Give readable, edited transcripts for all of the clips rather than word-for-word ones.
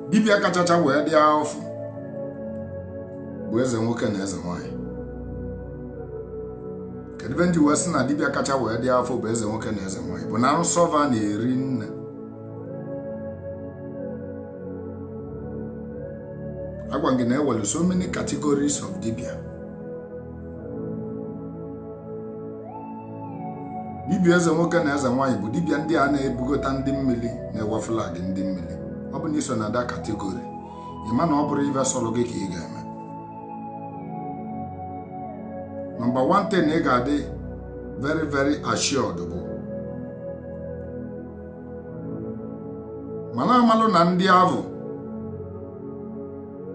Dibịa kachacha wee dị afụ bụ eze nwoke na eze nwanyị. Kedu ife m ji wee sị na dibịa kacha wee dị afụ bụ eze nwoke na eze nwanyị? Bụ na nsọ va na-eri nne. Agwa gị na ewere so many categories of dibịa. Dibịa eze nwoke na eze nwaanyị bụ dibịa ndị a na-ebugota ndị mmiri, na-ewe flag ndị mmiri. Ọ bụ na i so na that category, ị ma na ọ bụrọ ife sọrọ gị ka ị ga-eme. Number one thing ị ga-adị very very assured bụ mana amalụ na ndị avụ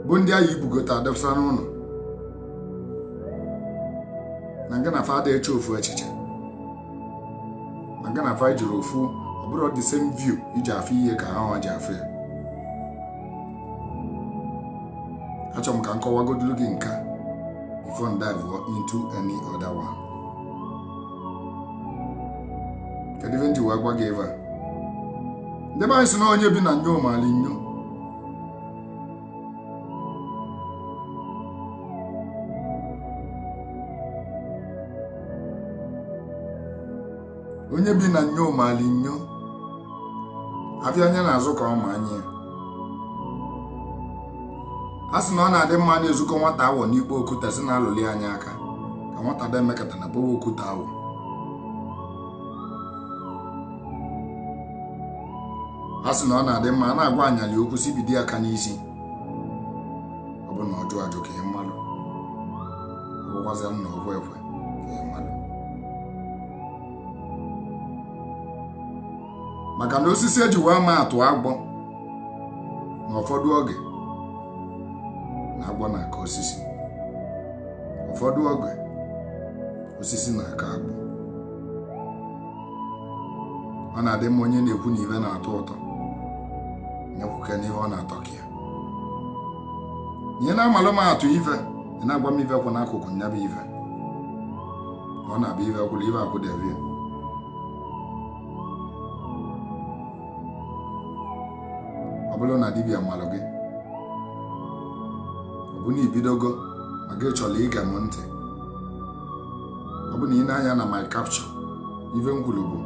bụ ndị ahụ ibugota adọsa n'ụlọ na gị na fa ada eche ofu echiche, na gị na fa jiri ofu, ọ bụrọ the same view iji afụ ihe ka ha ji afụ ya. Achọrọ m ka m kọwagodulu gị nke a before m dive into any other one. Kedu ife m ji wee gwa gị ebe a? Ndị be anyị sị na onye bi na nyo maali nyo. Onye bi na nyo maali nyo. Afịa onye na-azụ ka ọ ma anya ya. A sị na ọ na-adị mma na-ezukọ nwata awọ n'ikpo okwute sị na-alụli anya aka ka nwata da emekata na bowe okwute awọ. A sị na ọ na-adị mma a na-agwa anyali okwu si bido aka n'isi, ọ bụ na ọ jụ ajụ ka ị malụ, ọ bụkwazịa na o kwe ekwe ka ị malụ, maka na osisi eji wee ma atụ agwọ na ụfọdụ oge na agwọ na-aka osisi, ụfọdụ oge osisi na-aka agwọ. Ọ na-adị mma onye na-ekwu na ife na-atọ ụtọ nyekwuke n'ife ọ na-atọ ka ya ihe na-amalụ m atụ ife. Ị na-agwa m ife kwụ n'akụkụ nya bụ ife, ọ na-abịa ife kwụrụ ife akwụdebe ya. Ọ bụrụ na dibịa malụ gị, ọ bụ na ibidogo ma gị chọrọ ige m ntị, ọ bụ na ị na-anya na my caption, ife m kwuru bụ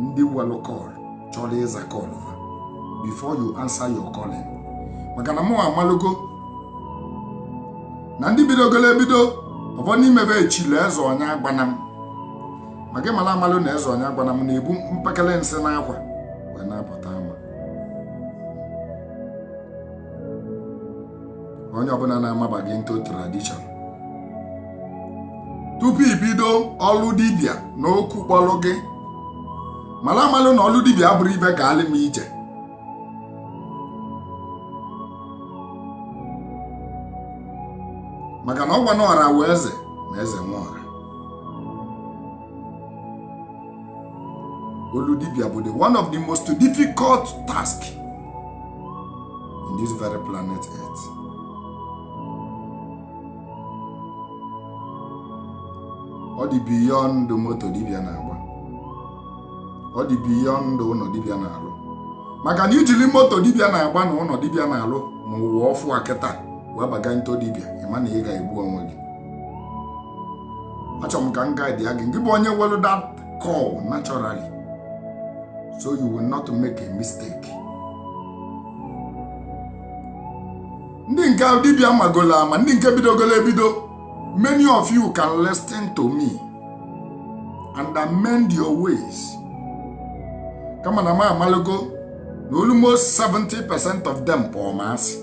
ndị welụ call chọrọ ịza call fa before you answer your calling, maka na mụ amalụgo na ndị bidogolo ebido ọfọ n'ime be echile eze onye agbana m, ma gị mara amalụ na eze onye agbana m na-ebu mpekele nsị n'akwa wee na-apụta ama. Onye ọbụla na-amabaghị into tradition, tupu ibido ọlụ dibịa na okwu kpọlụ gị, mara amalụ na ọlụ dibịa abụrụ ibe gaalị m ije. Maka na ọgwa na ọra wee eze na eze nwe ọra. Olu dibịa bụ the one of the most difficult task in this very planet Earth. Ọ dị beyond moto dibịa na-agba, ọ dị beyond ụlọ dibịa na-alụ, maka na ijiri moto dibịa na-agba na ụlọ dibịa na-alụ n'ụwa ọfụ a kịta wee baga into dibịa, ịma na ị ga-egbu onwe gị. Achọrọ m ka m guide ya gị, gị bụ onye welu that call naturally, so you will not make a mistake. Ndị nke dibịa magolo ama, ndị nke bidogolo ebido, many of you can listen to me and amend your ways. Kama na m amalogo na almost 70% of them kpọọ m asị.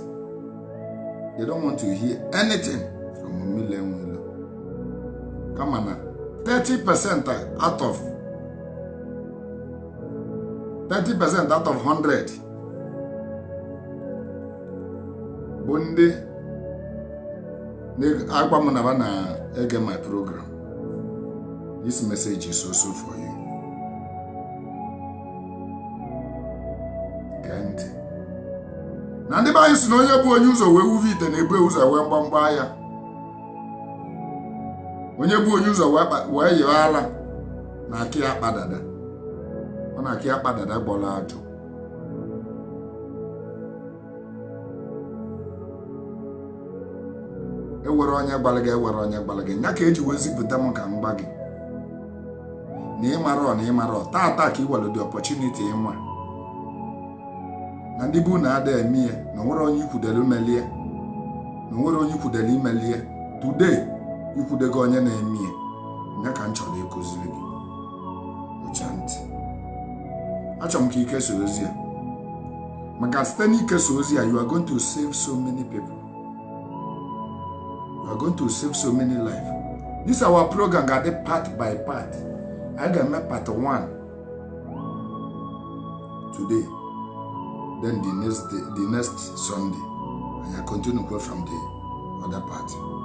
They don't want to hear anything from Mmiri Enweilo. Kama na 30% out of 30% out of 100 bụ ndị na-agwa m na ba na-ege my program. This message is also for you. Gee ntị na ndị be anyị si na onye bụ onye ụzọ wee wuve ite na-ebu ụzọ wee mgbamgba ya. Onye bụ onye ụzọ wee yiri ala na akị ya kpadada, ọ na-akị ya kpadada gbọrọ ajụ. Ewere onye gwara gị, ewere onye gwara gị ya ka eji wee zipụta m ka m gwa gị na ịmara na ịmara tata ka ị were the opportunity ịnwa na ndị bụ na ada eme ya, na onwere onye ikwudere melie, na onwere onye ikwudere imelie. Today ikwudego onye na-eme ya. Ya ka m chọrọ ịkụziri gị. Ụcha ntị, achọrọ m ka ikesa ozi ya, maka site n'ikesa ozi ya, you are going to save so many people, you are going to save so many life. This our program ga-adị part by part. Anyị ga-eme part 1 today, then the next day, the next Sunday, anyị continue from the other part.